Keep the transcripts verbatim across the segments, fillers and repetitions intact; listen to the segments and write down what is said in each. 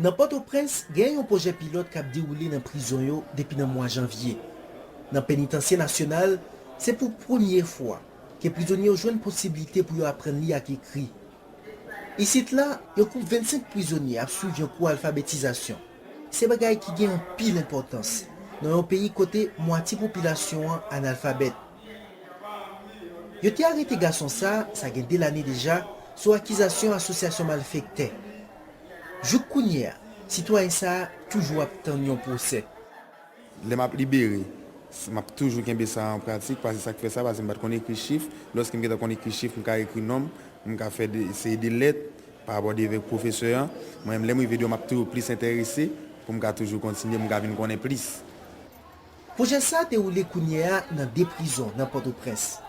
Nan Pòtoprens, gen yon pwojè pilòt k ap dewoule nan prizon yo depi nan mwa janvye. Nan Penitansye Nasyonal, se pou premye fwa ke prizonye yo jwenn posiblite pou yo aprann li ak ekri. Isit la, yon gwoup vennsenk prizonye ap swiv yon kou alfabetizasyon. Se bagay ki gen anpil enpòtans nan yon peyi kote mwatye popilasyon an analfabèt. Yo te arete gason sa a, sa gen de lane deja, sou akizasyon asosyasyon malfektè. Jouk kounye a, sitwayen sa a toujou ap tann yon pwosè. Lè m ap libere, m ap toujou kenbe sa an pratik, paske sa k fè sa, paske m pa t konn ekri chif. Lòske m gentan konn ekri chif, m ka ekri non m, m ka fè de, seri de lèt pa rapò de avèk pwofesè an. Mwen menm, lè m rive deyò, m ap toujou plis enterese pou m ka toujou kontinye, pou m ka vin konnen plis. Pwojè sa a dewoule kounye a nan de prizon nan Pòtoprens.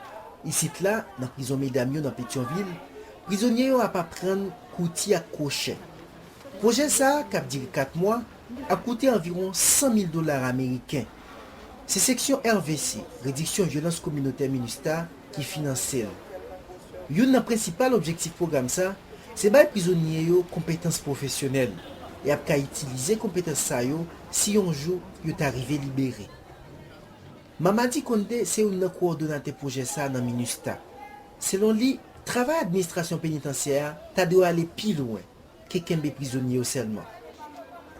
Isit la, nan prizon medam yo nan Petyonvil, prizonye yo ap aprann kouti ak kwochè. Pwojè sa a, k ap dire kat mwa, ap koute anviwon san mil dola ameriken. Se seksyon R V C, Rediksyon Vyolans Kominotè MINUSTAH, ki finanse l. Youn nan prensipal objektif pwogram sa, se bay prizonye yo konpetans pwofesyonèl, y ap ka itilize konpetans sa yo si yon jou yo ta rive libere. Mamady Condé se youn nan kowòdonatè pwojè sa a nan MINUSTAH. Selon li, travay administrasyon penitansyè a ta dwe ale pi lwen ke kenbe prizonye yo sèlman.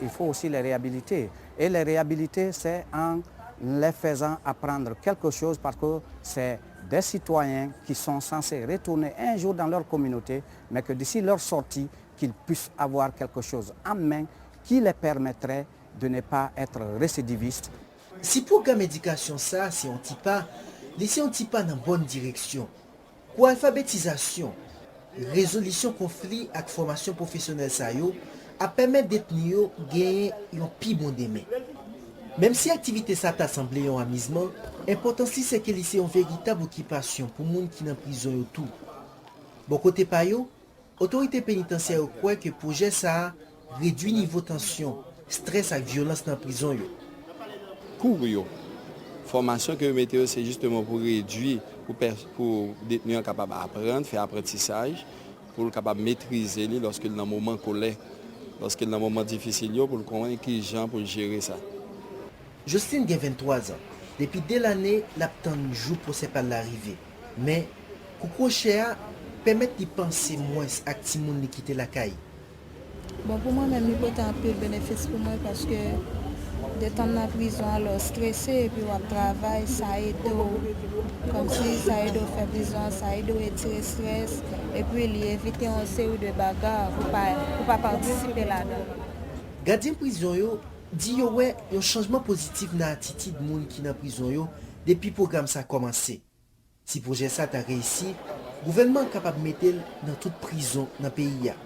Il faut aussi les réhabiliter. Et les réhabiliter, c'est en les faisant apprendre quelque chose parce que c'est des citoyens qui sont censés retourner un jour dans leur communauté, mais que d'ici leur sortie, qu'ils puissent avoir quelque chose en main qui les permettrait de ne pas être récidivistes. Si pwogram edikasyon sa a se yon ti pa, li se yon ti pa nan bòn direksyon. Kou alfabetizasyon, rezolisyon konfli ak fòmasyon pwofesyonèl sa yo ap pèmèt detni yo genyen yon pi bon demen. Menm si aktivite sa ta sanble yon amizman, enpòtans li se ke li se yon veritab okipasyon pou moun ki nan prizon yo tou. Bò kote pa yo, otorite penitansyè yo kwè ke pwojè sa a redui nivo tansyon, estrès ak vyolans nan prizon yo. Kou yo, fòmasyon ke yo mete yo, se jisteman pou redui, pou, pou detni an kapab aprann, fè aprantisaj, pou l kapab metrize li lòske l nan moman kolè, lòske l nan moman difisil yo, pou l konnen ki jan pou l jere sa. Jocelyn gen venntwa zan. Depi de lane, l ap tann jou pwosè pa l la rive. Men, kou kwochè a pèmèt li panse mwens ak timoun li kite lakay. Bon, pou mwen menm, li pote anpil benefis pou mwen paske detan m nan prizon an, lè w strese epi w ap travay, sa ede w. Kòmsi sa ede w fè prizon an, sa ede w etire estrès, epi li evite yon seri de baga pou pa, pou pa patisipe ladan. Gadyen prizon yo di yo wè yon chanjman pozitif nan atitid moun ki nan prizon yo depi pwogram sa kòmanse. Si pwojè sa ta reyisi, gouvènman an kapab mete l nan tout prizon nan peyi a.